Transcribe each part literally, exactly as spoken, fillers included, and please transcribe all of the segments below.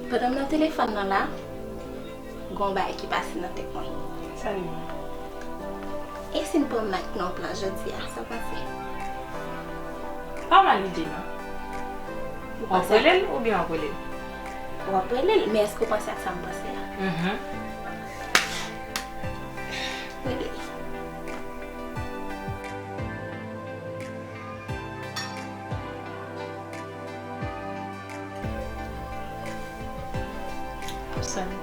Pandan m nan telefòn nan la, gon bagay ki pase nan tèt mwen. Sa li ye? E si n pran Mike nan yon plan jodi a, sa w panse? Pa mal lide, non. W ap rele l oubyen w ap rele l? W ap rele l, men èske w panse ak sa m panse a? Mhm. Rele l. Ap sone.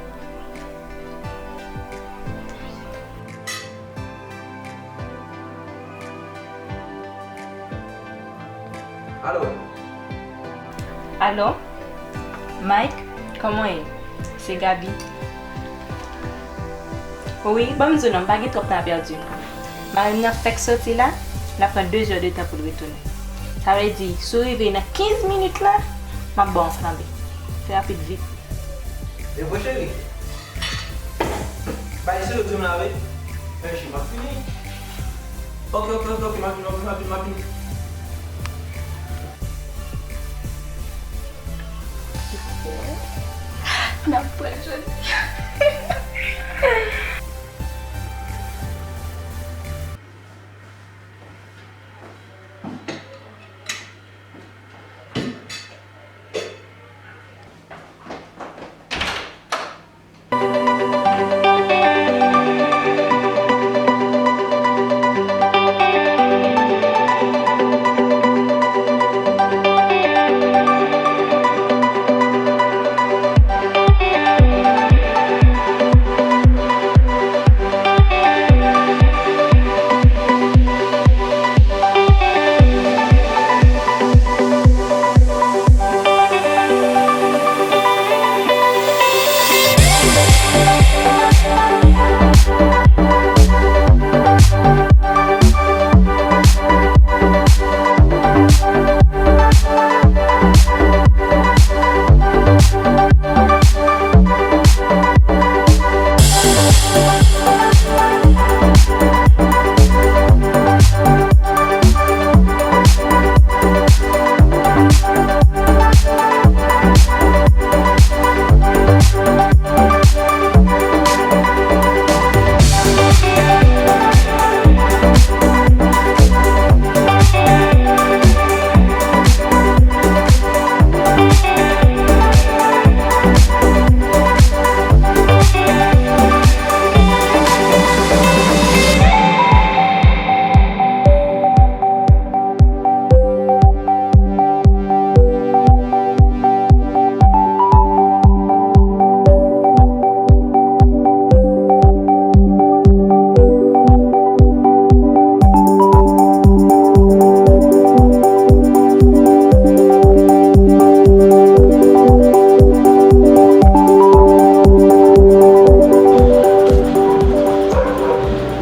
Alo? Alo? Mike, kòman w ye? Se Gaby. Wi, ban m di w non, m pa gen twòp tan a pèdi. Mari m nan fèk soti la, l ap pran de zè de tan pou l retounen. Sa vle di, si w rive nan kenz minit la, m ap ba w yon flanbe. Fè rapid vit. E vre, cheri? Bay se yo di m la, wi. Men, cheri, m ap fini. Ok, ok, ok, ok, m ap vini, m ap vini, m ap vini, m ap vini. N ap pran jodi a.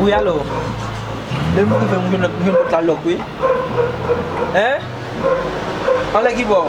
Wi, alo. Depi m rive, m jwenn lòt, m jwenn lòt la lòk, wi. Hein? Anlè ki bò?